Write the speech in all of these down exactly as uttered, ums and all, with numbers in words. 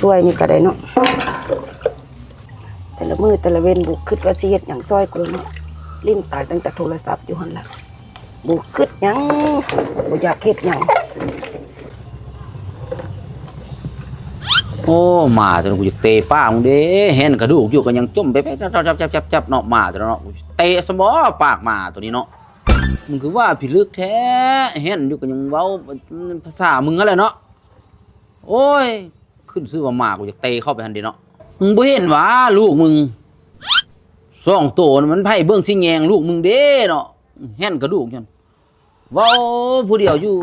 ช่วยนี่ก็ได้เนาะ แต่ละมื้อแต่ละเว็นบ่คิดว่าสิเฮ็ดหยังซอยกูเนาะ ลิ้นตายตั้งแต่โทรศัพท์อยู่หั่นล่ะ บ่คิดหยัง บ่อยากเฮ็ดหยัง โอ้หมาตัวนั้นกูอยากเตะปากมึงเด้ แห่นกระดูกอยู่ก็ยังจ้มไปไปจับจับจับจับจับเนาะ หมาตัวนั้นเนาะ กูเตะสมอปากหมาตัวนี้เนาะ มึงคือว่าพิลึกแท้ แห่นอยู่ก็ยังเว้าภาษามึงนั่นแหละเนาะ โอ้ย ขึ้นซื่อว่าหมากูอยากเตะเข้าไปหั่นเด้เนาะ มึงบ่เห็นว่าลูกมึงสองตัวน่ะ มันไผเบิ่งสิแยงลูกมึงเด้เนาะ แห่นกระดูกจั่ง เว้าผู้เดียวอยู่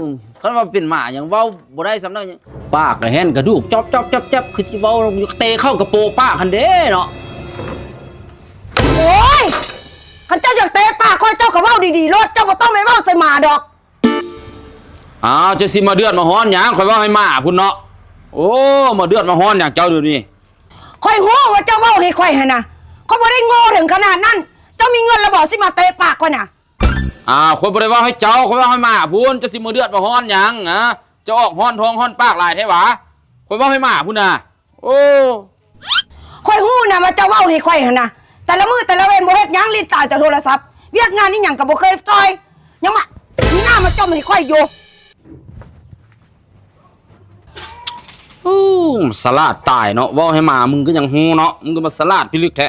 คันว่าเป็นหมาหยังเว้าบ่ได้ซ้ำนั้นหยัง ปากก็แห่นกระดูกจ๊อบจ๊อบจ๊อบจ๊อบ คือสิเว้าเตะเข้ากระโปรงปากหั่นเด้เนาะ โอ้ย คันเจ้าอยากเตะปากข้อย เจ้าก็เว้าดีๆโลด เจ้าบ่ต้องไปเว้าใส่หมาดอก อ้าว เจ้าสิมาเดือดมาฮ้อนหยัง ข่อยเว้าให้หมาพุ้นเนาะ โอ้ มาเดือดมาฮ้อนหยังเจ้าเดี๋ยวนี้ ข้อยฮู้ว่าเจ้าเว้าให้ข้อยหั่นน่ะ ข้อยบ่ได้โง่ถึงขนาดนั้น เจ้ามีเงินแล้วบ่สิมาเตะปากข้อยน่ะ อ้าว ข่อยบ่ได้เว้าให้เจ้า ข่อยเว้าให้หมาพุ้น เจ้าสิมาเดือดมาฮ้อนหยัง ฮะ เจ้าออกฮ้อนท้องฮ้อนปากหลายแท้หวา ข่อยเว้าให้หมาพุ้นน่ะ โอ้ ข้อยฮู้นะว่าเจ้าเว้าให้ข้อยหั่นน่ะ แต่ละมื้อแต่ละเว็นบ่เฮ็ดหยัง ลิ้นตายแต่โทรศัพท์ เวียกงานอีหยังก็บ่เคยซอย ยังมามีหน้ามาจ้มให้ข้อยอยู่ อู้ สลาดตายเนาะ เว้าให้หมามึงก็ยังฮู้เนาะ มึงก็มาสลาดพิลึกแท้